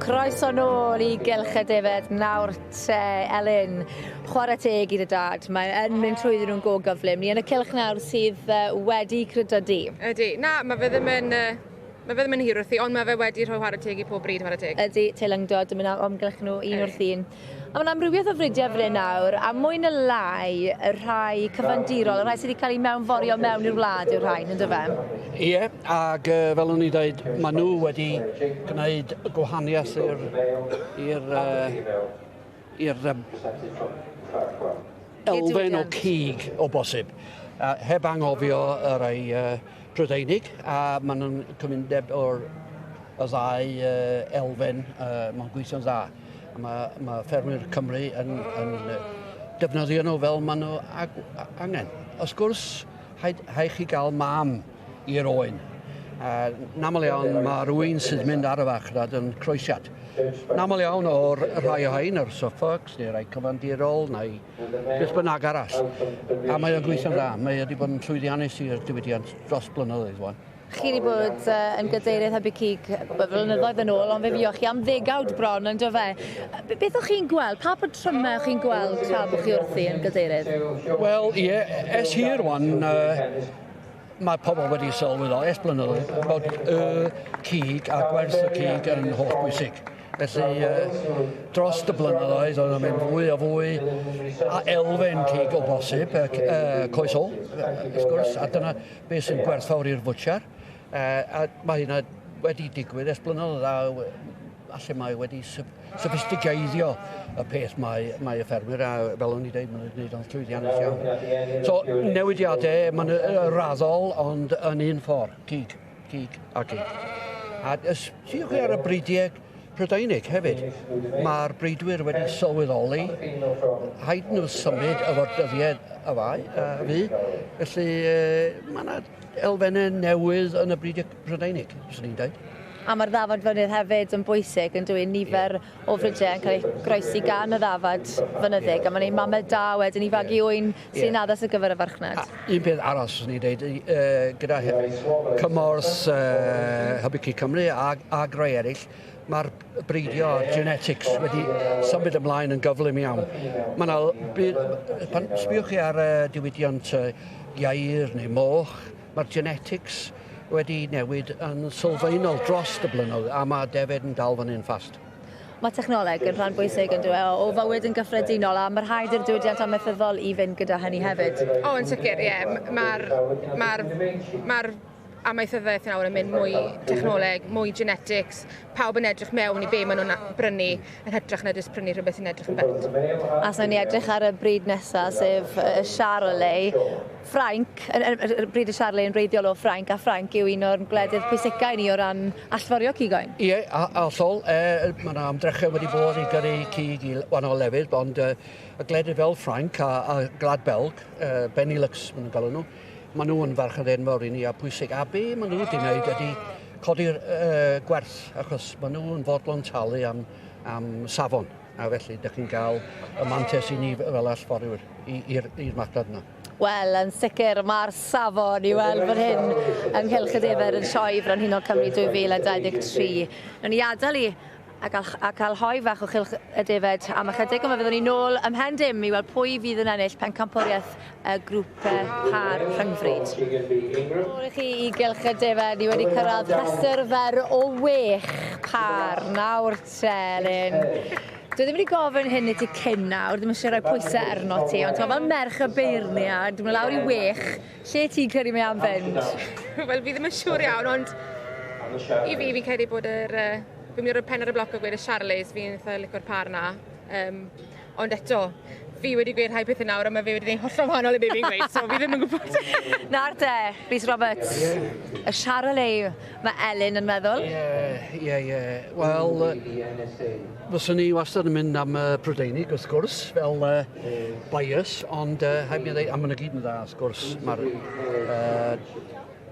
Croeso nôl i Gylch y Defaid nawr te, Elin. Chwarae teg i dy dad, mae yn mynd trwyddyn nhw'n go gyflym. Ni yn y cylch nawr sydd wedi crydydu. Ydy. Na, mae fe ddim yn... Mae fe ddim yn hir wrthi, ond mae fe wedi rhoi chwarae teg i pob bryd, chwarae teg. Ydy, teilyngdod yn mynd o amgylch nhw un wrth un. A mae'n amrywiaeth o fridiau fan hyn nawr, a mwy na lai y rhai cyfandirol, y rhai sydd wedi cael eu mewnforio mewn i'r wlad yw'r rhain, yn dyfe? Ie, ac fel o'n i'n dweud, maen nhw wedi gwneud gwahaniaeth i'r i'r i'r um, elfen o cig o bosib. Heb anghofio y rhai Prydeinig, a maen nhw'n cymundeb o'r y ddau elfen, mae'n gweithio'n dda. A mae, mae ffermwyr Cymru yn, yn defnyddio nhw fel maen nhw ag, angen. Wrth gwrs, rhaid, rhaid chi gael mam i'r oen. Yn aml iawn mae rhywun sydd mynd ar y farchnad yn croesiad. Yn aml iawn o'r rhai o hein, yr Suffolks neu rai cyfandirol neu beth bynnag arall. A mae o'n gweithio'n dda. Mae wedi bod yn llwyddiannus i'r diwydiant dros blynyddoedd wan. Chi wedi bod yn gadeirydd Hybu Cig flynyddoedd yn ôl, ond fe fuoch chi am ddegawd bron, yn do fe? Beth o'ch chi'n gweld? Pa patrymau o'ch chi'n gweld tra bod chi wrthi yn gadeirydd? Wel, ie, ers hir wan, mae pobl wedi sylweddoli ers blynyddoedd bod y cig a gwerth y cig yn holl bwysig. Felly, dros y blynyddoedd, oedd yn mynd fwy a fwy a elfen cig o bosib, coes ôl, wrth gwrs, a dyna beth sy'n gwerthfawr i'r fwtsiar. A mae hynna wedi digwydd ers blynyddoedd a falle mae wedi sophistigeiddio y peth mae, mae y ffermwyr a fel o'n i dweud, maen nhw'n gwneud o'n llwyddiannus iawn. So, newidiadau, maen nhw'n raddol, ond yn un ffordd, cig, cig a cig. A sbiwch chi ar y bridiau Prydeinig hefyd. Mae'r bridwyr wedi sylweddoli, rhaid nhw symud efo'r dyddiau y fai, a fi. Felly, mae yna elfennau newydd yn y bridiau Prydeinig, fyswn i'n dweud. A mae'r ddafad fynydd hefyd yn bwysig yn dwi nifer o fridiau yn cael eu groesi gan y ddafad fynyddig a mae'n ein mamau da wedyn i fagu ŵyn sy'n addas ar gyfer y farchnad. A un peth arall swn i'n dweud, gyda cymorth Hybu Cig Cymru a, a rhai eraill, mae'r breidio a'r genetics wedi symud ymlaen yn gyflym iawn. Mae yna, pan sbiwch chi ar diwydiant ieir neu moch, Mae'r genetics wedi newid yn sylfaenol dros y blynyddoedd a mae defaid yn dal fyny'n fast. Mae technoleg yn rhan bwysig yn dyw e o fywyd yn gyffredinol a mae rhaid i'r diwydiant amaethyddol i fynd gyda hynny hefyd. O, yn sicr, ie. Mae'r ma ma amaethyddiaeth nawr yn mynd mwy technoleg, mwy genetics, pawb yn edrych mewn i be maen nhw'n brynu yn hytrach na jyst prynu rhywbeth sy'n edrych yn bert. A os ni edrych ar y bryd nesaf, sef y Charolais, Ffrainc, yn, yn, yn, bryd y Charolais yn wreiddiol o Ffrainc, a Ffrainc yw un o'r gwledydd pwysicau i ni o ran allforio cig oen. Ie, hollol. E, mae yna ymdrechau wedi bod i gyrru cig i wahanol lefydd, ond e, y gwledydd fel Ffrainc a, a Gwlad Belg, e, Benelux, maen nhw'n galw nhw, maen nhw yn farchnad enfawr i ni a pwysig. A be maen nhw wedi wneud ydy codi'r e, gwerth, achos maen nhw'n fodlon talu am, am safon. A felly, dych chi'n cael y mantes i ni fel allforiwyr i'r marchnad yna. Wel, yn sicr, mae'r safon i weld fan hyn yng Nghylch y Defaid yn Sioe Frenhinol Cymru 2023. Nawn ni adael i a gael, a cael hoe fach o Chylch y Defaid am ychydig, ond fe fyddwn ni nôl ymhen dim i weld pwy fydd yn ennill pencampwriaeth y grŵp pâr rhyngfryd. Nôl i chi i Gylch y Defaid, ni wedi cyrraedd rhestr fer o wech pâr nawr te, Elin. Dwi ddim wedi gofyn hyn i ti cyn nawr, ddim eisiau rhoi pwysau arno ti, ond ti'n fel merch y beirniad, dwi'n lawr i wech, lle ti'n credu mae am fynd? Wel, fi ddim yn siŵr iawn, ond i fi, fi'n credu bod yr... Fi'n mynd i roi pen ar y bloc a gweud y Charolais, fi'n eitha licio'r par na. Um, ond eto, fi wedi gweud rhai pethau nawr a mae fe wedi gwneud hollol wahanol i be fi'n gweud, so fi ddim yn gwybod. Nawr te, Rhys Roberts, y Charolais mae Elin yn meddwl. Ie, ie, ie. Wel, fyswn i wastad yn mynd am y Prydeinig, wrth gwrs, fel bias, ond rhaid mi ddweud, a maen nhw gyd yn dda, wrth gwrs. Mae'r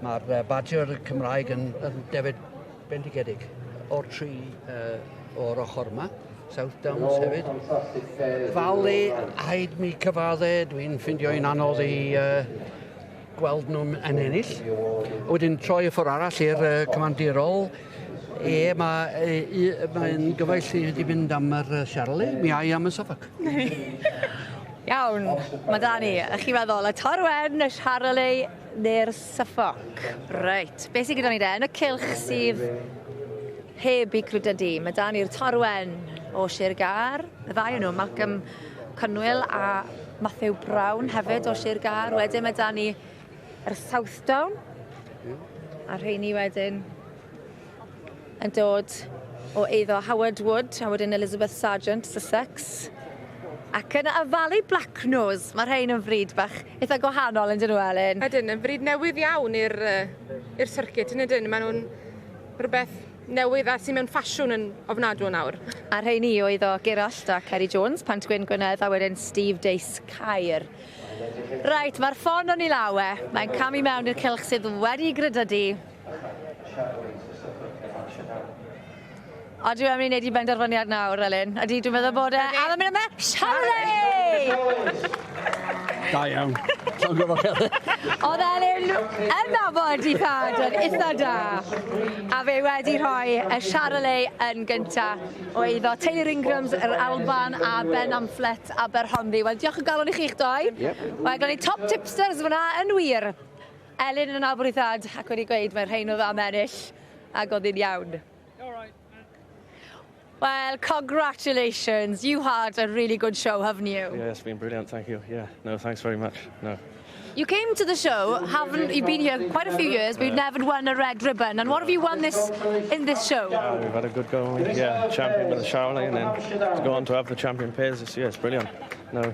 ma Badger Cymraeg yn, yn defyd bendigedig o'r tri o'r ochr yma. South Downs hefyd. Vale, rhaid mi cyfadde, dwi'n ffindio un anodd i gweld nhw'n yn ennill. Wedyn troi y ffordd arall i'r cyfandirol. E, mae mae'n gyfaill i wedi mynd am yr Charolais, mi ai am y Suffolk. Iawn, mae da ni. Ych chi'n meddwl, y Torwen, y Charolais neu'r Suffolk? Reit, beth sydd gyda ni de? Yn y cylch sydd heb i grwdydu, mae da ni'r Torwen o Sir Gâr, y ddau nhw, Malcolm Cynwyl a Matthew Brown hefyd o Sir Gâr. Wedyn mae da ni yr Southdown, a rheini wedyn yn dod o eiddo Howard Wood, a wedyn Elizabeth Sargent, Sussex. Ac yn y Valley Blacknose, mae rhain yn frid bach eitha gwahanol yn dyn nhw, Elin. Ydyn, yn frid newydd iawn i'r circuit, yn ydyn. Maen nhw'n rhywbeth newydd a sy'n mewn ffasiwn yn ofnadw nawr. A rheini oedd o Gerallt a Kerry Jones, Pant Gwyn Gwynedd, a wedyn Steve Dace Caer. Reit, mae'r ffon o'n ei law e. Mae'n camu mewn i'r cylch sydd wedi grydydu. O, dwi am i wneud i benderfyniad nawr, Elin. Ydy, dwi'n meddwl bod e... A mae'n mynd yma, Charolais! Da iawn. Llongyfarchiadau. Oedd Elin yn nabod i thad yn eitha da. A fe wedi rhoi y Charolais yn gynta o eiddo Taylor Ingrams, yr Alban a Ben Amflet Aberhonddu. Wel, diolch o galon i chi'ch doi. Yep. Wel, gawn ni top tipsters fyna yn wir. Elin yn nabod i thad ac wedi gweud mae rhain oedd am ennill ac oedd hi'n iawn. Well, congratulations. You had a really good show, haven't you? Yeah, it's been brilliant, thank you. Yeah, no, thanks very much. No. You came to the show, haven't you've been here quite a few years, but you've never won a red ribbon. And what have you won this in this show? We've had a good go. Yeah, champion with the Charolais and then to go on to have the champion pairs this year, it's brilliant. No,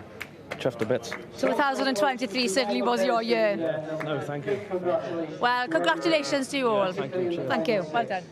chuffed to bits. 2023 certainly was your year. No, thank you. Well, congratulations to you all. Thank you. Thank you. Well done.